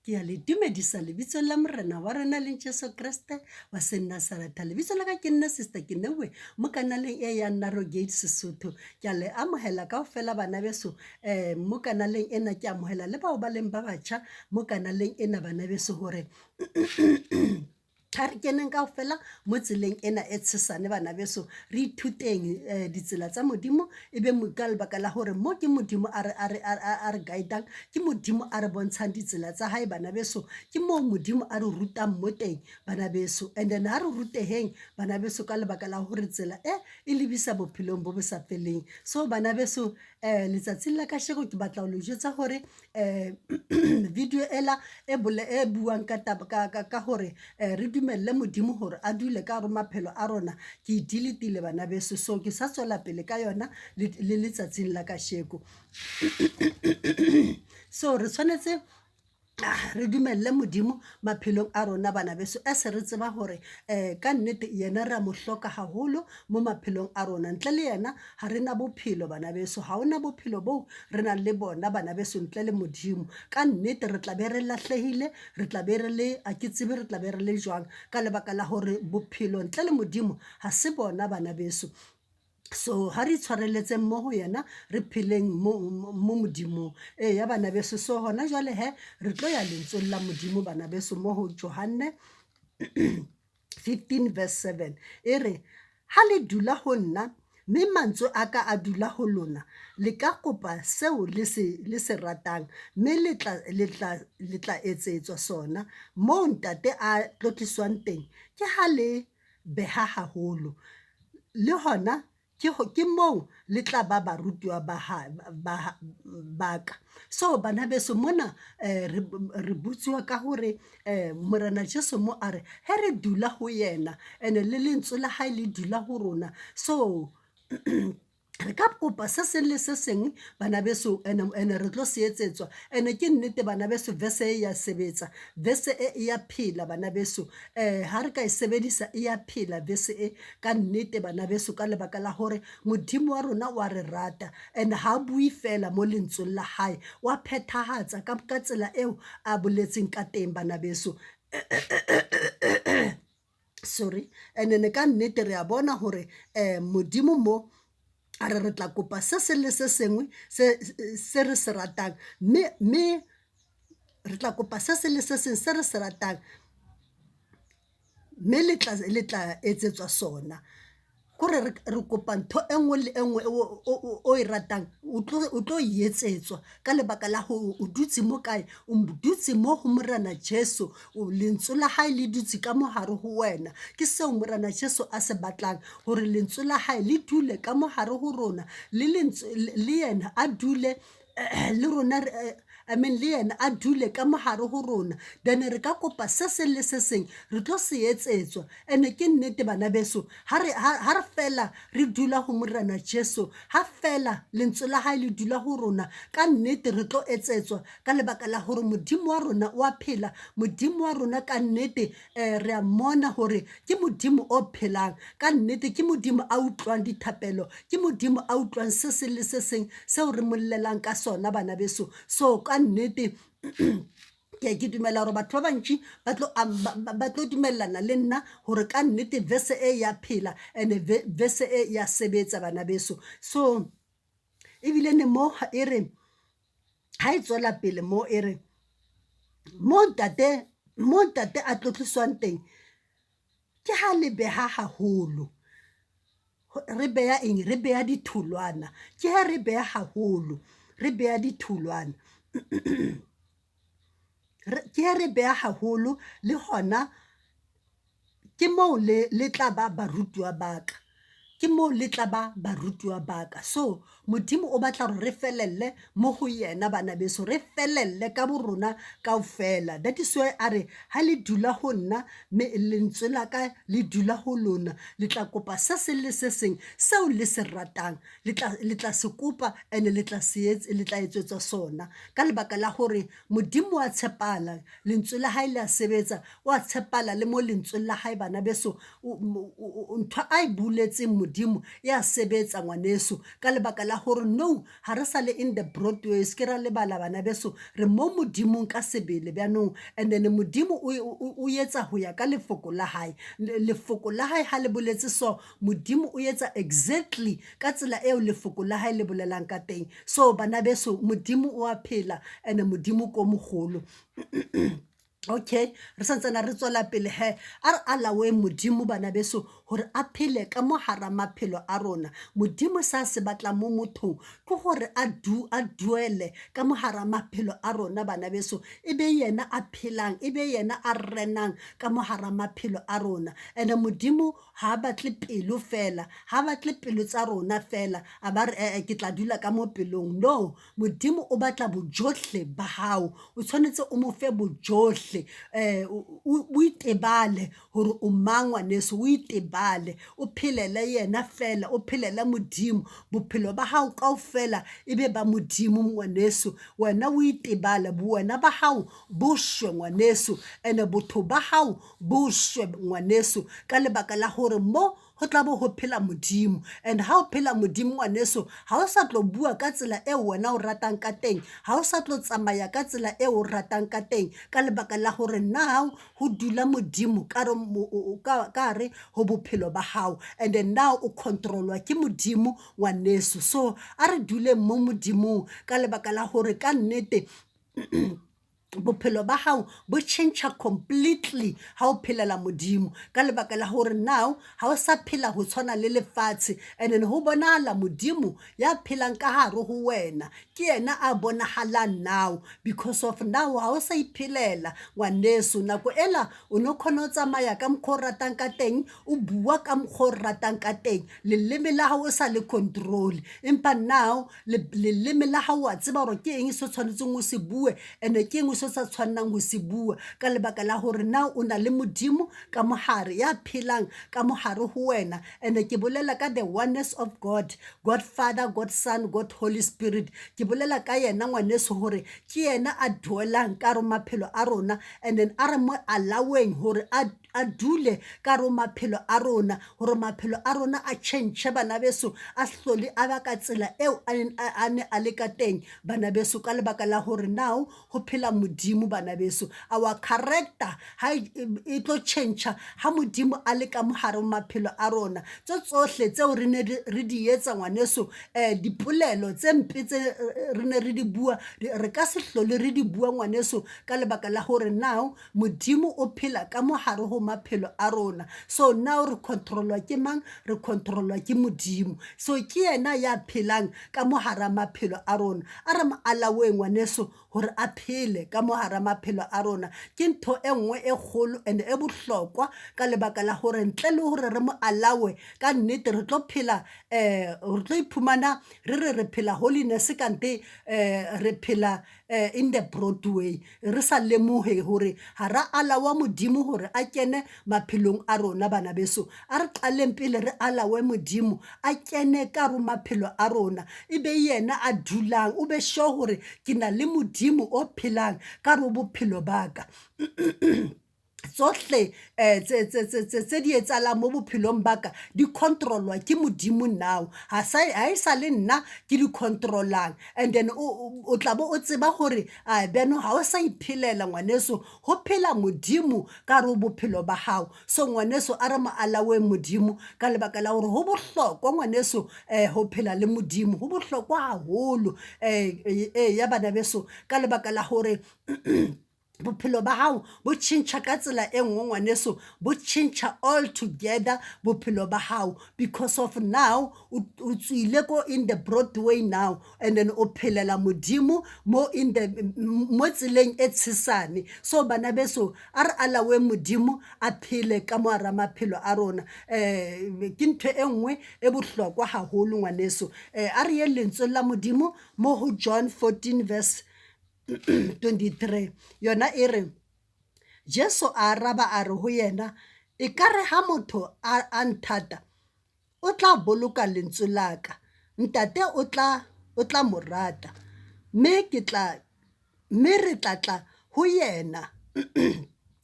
Ke a le dumedisa lebitsong la Morena wa rona leng Jesu Kreste wa Senazaretha. Lebitso la ka ke nna Sister Kenewe mo kanaleng e ya Narrow Gate Sesotho. Ke a le amohela kaofela bana beso mo kanaleng ena, ke amohela le bao ba leng ba batjha mo kanaleng ena bana beso hore ha re keneng kaofela mo tseleng ena e tshesane bana beso, re ithuteng ditsela tsa Modimo. E be ka lebaka la hore mo ke Modimo a re a re a re guide-ang, ke Modimo a re bontshang ditsela tsa hae bana beso, ke moo Modimo a re rutang mo teng bana beso. And then ha re ruteheng bana beso ka lebaka la hore tsela e e lebisa bophelong bo bo sa feleng. So bana beso, letsatsing la kasheko ke batla ho le jwetsa hore video ela e bole e buang ka taba ka ka ka hore re dumelle Modimo hore a dule ka hare maphelo a rona, ke e delete-ile bana beso. So ke sa tswela pele ka yona le le letsatsing la kasheko. So re tshwanetse re dumelle Modimo maphelong a rona bana beso, as re tseba hore ka nnete yena re a mo hloka haholo mo maphelong a rona. Ntle le yena ha re na bophelo bana beso, ha hona bophelo boo re nang le bona bana beso ntle le Modimo. Ka nnete re tla be re lahlehile, re tla be re le, ha ke tsebe re tla be re le jwang ka lebaka la hore bophelo ntle le Modimo ha se bona bana beso. So ha re itshwareletseng mo ho yena, re pheleng mo mo Modimong. Eya bana beso, so hona jwale hee re tlo ya lentsweng la Modimo bana beso mo ho Johanne 15 verse 7 e re, Ha le dula ho nna, mme mantswe a ka a dula ho lona, le ka kopa seo le se, le se ratang, mme le tla, le tla, le tla etsetswa sona. Moo Ntate a tlotliswang teng, ke ha le beha haholo. Le hona Ke ke moo le tla ba barutuwa ba ha ba ba ka. So bana beso mona re re botsuwa ka hore Morena Jesu mo a re, he re dula ho yena ene le lentswe la hae le dula ho rona. So re ka kopa se seng le se seng bana beso ene ene re tlo se etsetswa. Ene ke nnete bana beso verse e ya sebetsa, verse e e ya phela bana beso. Ha re ka e sebedisa e ya phela verse e ka nnete bana beso, ka lebaka la hore Modimo wa rona wa re rata and ha bue feela mo lentsweng la hae, wa phethahatsa ka ka tsela eo a boletseng ka teng bana beso. Sorry, and then ka nnete re a bona hore Modimo mo a re re tla kopa se seng le se sengwe se se re se ratang, mme mme re tla kopa se seng le se seng se re se ratang, mme le tla le tla etsetswa sona. Kore re re kopa ntho e nngwe le e nngwe o o e ratang, o tlo o tlo e etsetswa ka lebaka la hore o dutse mo kae, o dutse mo ho Morena Jesu. Lentswe la hae le dutse ka mohare ho wena. Ke seo Morena Jesu a se batlang, hore lentswe la hae le dule ka mohare ho rona, le lentswe le yena a dule le rona I mean le yena a dule ka mohare ho rona. Then re ka kopa se seng le se seng, re tlo se etsetswa. Ene ke nnete bana beso, ha re ha re fela re dula ho Morena Jesu, ha fela lentswe la hae le dula ho rona, ka nnete re tlo etsetswa ka lebaka la hore Modimo wa rona wa phela. Modimo wa rona ka nnete re a mmona hore ke Modimo o phelang. Ka nnete ke Modimo a utlwang dithapelo, ke Modimo a utlwang se seng le se seng seo re mo llelang ka sona bana beso. So ka nnete ke ke dumela hore batho ba bantši ba tlo ba tlo dumellana le nna hore ka nnete verse e ya phela and verse e ya sebetsa bana beso. So ebile ne mo e re ha e tswela pele mo e re, mo ntate mo ntate a tlotliswang teng ke ha le beha haholo. Re beha eng? Re beha ditholwana. Ke ha re beha haholo, re beha ditholwana. Ke ha re beha haholo le hona ke moo le le tla ba barutuwa ba ka, ke moo le tla ba barutuwa ba ka. So Modimo o batla hore re felelle mo ho yena bana beso, re felelle ka bo rona kaofela. That is why a re ha le dula ho nna, mme lentswe la ka le dula ho lona, le tla kopa se seng le se seng seo le se ratang, le tla le tla se kopa and le tla se le tla etsetswa sona. Ka lebaka la hore Modimo wa tshepahala, lentswe la hae le a sebetsa, wa tshepala le mo lentsweng la hae bana beso. Ntho a e boletseng Modimo ya sebetsa ngwaneso, ka lebaka la. la hore nou ha re sa le in the broad way. Se ke ra lebala bana beso, re mo Modimong ka sebele bjanong. And then Modimo o etsa ho ya ka lefoko la hae. Lefoko la hae ha le boletse so, Modimo o etsa exactly ka tsela eo lefoko la hae le bolelang ka teng. So bana beso, Modimo o a phela and Modimo ko mogolo. Okay, re santsana re tswela pele he. A re alaweng Modimo bana beso hore a phele ka mo hara maphelo a rona. Modimo sa se batlang mo mothong ke hore a du a duele ka mo hara maphelo a rona bana beso. E be yena a phelang, e be yena a renang ka mo hara maphelo a rona. And Modimo ha a batle pelo fela, ha batle pelo tsa rona fela, a ba re ee ke tla dula ka mo pelong. No, Modimo o batla bojohle ba hao. O tshwanetse o mo fe bojohle. O itebale hore o mang ngwaneso, o itebale. O phelele yena fela, o phelele Modimo. Bophelo ba hao kaofela e be ba Modimo ngwaneso. Wena o itebale, bowena ba hao bo shwe ngwaneso. Ene botho ba hao bo shwe ngwaneso ka lebaka la hore mo ho tla bo ho phela Modimo. And ha o phela Modimo ngwaneso, ha o sa tlo bua ka tsela eo wena o ratang ka teng, ha o sa tlo tsamaya ka tsela eo o ratang ka teng, ka lebaka la hore now ho dula Modimo ka hare ho bophelo ba hao. And then now o control-wa ke Modimo ngwaneso. So a re duleng mo Modimong ka lebaka la hore ka nnete bophelo ba hao bo tjhentjha completely ha o phelela Modimo. Ka lebaka la hore now ha o sa phela ho tshwana le lefatshe. And then ho bonahala Modimo ya phelang ka hare ho wena, ke yena a bonahalang now. Because of now ha o sa iphelela ngwaneso. Nako ela o no kgona ho tsamaya ka mokgwa o ratang ka teng, o bua ka mokgwa o ratang ka teng, leleme la hao o sa le control. Empa now leleme la hao wa tseba hore ke eng se tshwanetseng o se bue, and-e ke eng se o sa tshwannang ho se bua. Ka lebaka la hore now o na le Modimo ka mohare, ya phelang ka mohare ho wena. And-e ke bolela ka the oneness of God, God Father, God Son, God Holy Spirit. Ke bolela ka yena ngwaneso hore ke yena a dwelang ka hare ho maphelo a rona. And then a re mo allow-eng hore a dule ka hare ho maphelo a rona, hore maphelo a rona a tjhentjhe bana beso, a hlole a ba ka tsela eo a ne a le ka teng bana beso, ka lebaka la hore now ho phela Modimo bana beso. Our character ha e tlo tjhentjha ha Modimo a le ka mohare ho maphelo a rona. Tse tsohle tseo re ne re di etsa ngwaneso, dipolelo tse mpe tse re ne re di bua, re ka se hlole re di bua ngwaneso, ka lebaka la hore now Modimo o phela ka mohare ho maphelo a rona. So now re control-wa ke mang? Re control-wa ke Modimo. So ke yena ya phelang ka mohara maphelo a rona. A re mo allow-eng ngwaneso hore a phele ka mohara maphelo a rona. Ke ntho e nngwe e kgolo and e bohlokwa, ka lebaka la hore ntle le hore re mo allow-e, ka nnete re tlo phela, re tlo iphumana re re re phela holiness kante re phela in the broad way, re sa lemohe hore ha ra allow-a Modimo hore a kene maphelong a rona bana beso. A re qaleng pele re allow-e Modimo a kene ka hare ho maphelo a rona, e be yena a dulang. O be sure hore ke na le Modimo o phelang ka hare ho bophelo ba ka. Tsohle tse di etsahalang mo bophelong ba ka di control-wa ke Modimo now. Ha e sa le nna ke di control-ang. And then o tla bo o tseba hore bjanong ha o sa iphelela ngwaneso, ho phela Modimo ka hare ho bophelo ba hao. So ngwaneso, a re mo allow-eng Modimo, ka lebaka la hore ho bohlokwa ngwaneso ho phela le Modimo. Ho bohlokwa haholo eya bana beso, ka lebaka la hore bophelo ba hao bo tjhentjha ka tsela e nngwe ngwaneso, bo tjhentjha all together bophelo ba hao. Because of now o tswile ko in the broad way now, and then o phelela Modimo mo in the mo tseleng e tshesane. So bana beso, a re allow-eng Modimo a phele ka mo hara maphelo a rona. Ke ntho e nngwe e bohlokwa haholo ngwaneso. A re yeng lentsweng la Modimo mo ho John 14 verse 23. Yona e re, Jesu a araba a re ho yena, ekare ha motho a nthata, o tla boloka lentswe la ka. Ntate o tla mo rata, mme re tla tla ho yena,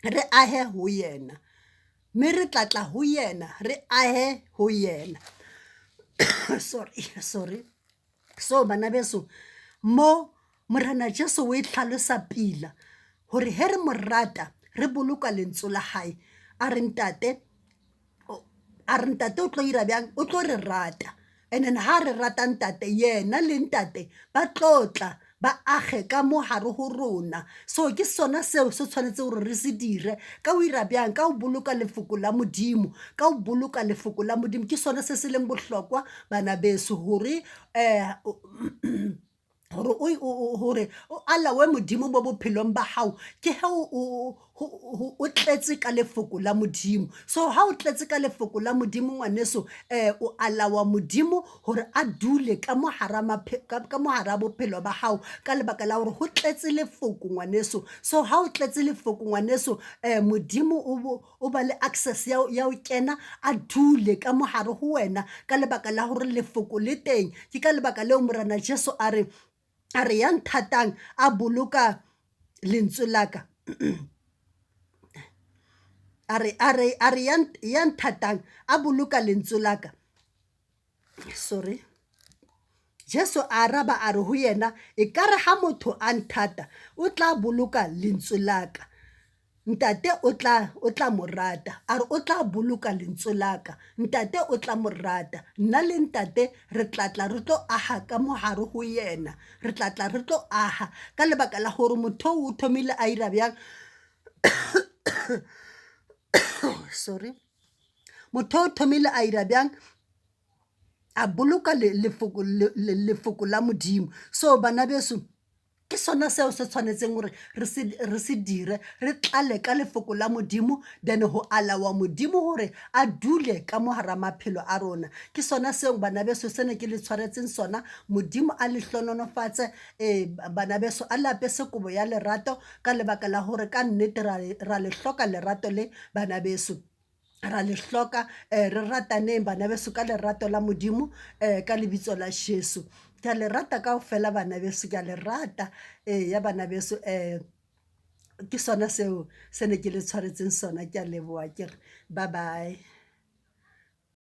re ahe ho yena. Mme re tla tla ho yena, re ahe ho yena. Sorry, sorry. So bana beso, mo Morena Jesu o e hlalosa pila hore he re mo rata, re boloka lentswe la hae. A re ntate, a re ntate o tlo ira bjang? O tlo re rata. And then ha re rata ntate, yena le ntate ba tlo tla ba age ka mo hare ho rona. So ke sona seo se tshwanetseng hore re se dire. Ka ho ira bjang? Ka ho boloka lefoko la Modimo. Ka ho boloka lefoko la Modimo. Ke sona se se leng bohlokwa bana beso hore hore o hore o alawe Modimo mo bophelong ba hao ke he o tletse ka lefoko la Modimo. So ha o tletse ka lefoko la Modimo ngwaneso, o alawa Modimo hore a dule ka mo hara ka mo hara bophelo ba hao ka lebaka la hore ho tletse lefoko ngwaneso. So ha o tletse lefoko ngwaneso, Modimo o o ba le access ya ya ho kena a dule ka mo hare ho wena ka lebaka la hore lefoko le teng. Ke ka lebaka leo Morena Jesu a re, a re ya nthatang a boloka lentswe la ka. A re, a re, a re ya nthatang a boloka lentswe la ka. Sorry. Jesu a araba a re ho yena, Ekare ha motho a nthata, o tla boloka lentswe la ka. Ntate o tla, o tla mo rata. A re o tla boloka lentswe la ka. Ntate o tla mo rata. Nna le ntate re tla tla re tlo aha ka mo hare ho yena. Re tla tla re tlo aha. Ka lebaka la hore motho o thomile a ira bjang? Sorry. Motho o thomile a ira bjang? A boloka lefoko, lefoko la Modimo. So bana beso, ke sona seo se tshwanetseng gore re se dire, re tlale ka lefoko la Modimo, then ho alawa Modimo hore a dule ka mo hara maphelo a rona. Ke sona seo bana beso se ne ke le tshwaretseng sona. Modimo a le hlohonolofatse, bana beso, a le apese kobo ya lerato ka lebaka la hore ka nnete ra le hloka lerato le bana beso. Ra le hloka, re rataneng bana beso ka lerato la Modimo, ka lebitso la Jesu. Ke a le rata kaofela bana beso, ke a le rata. Eya bana beso, ke sona seo se ne ke le tshwaretseng sona. Ke a leboha ke re bye bye.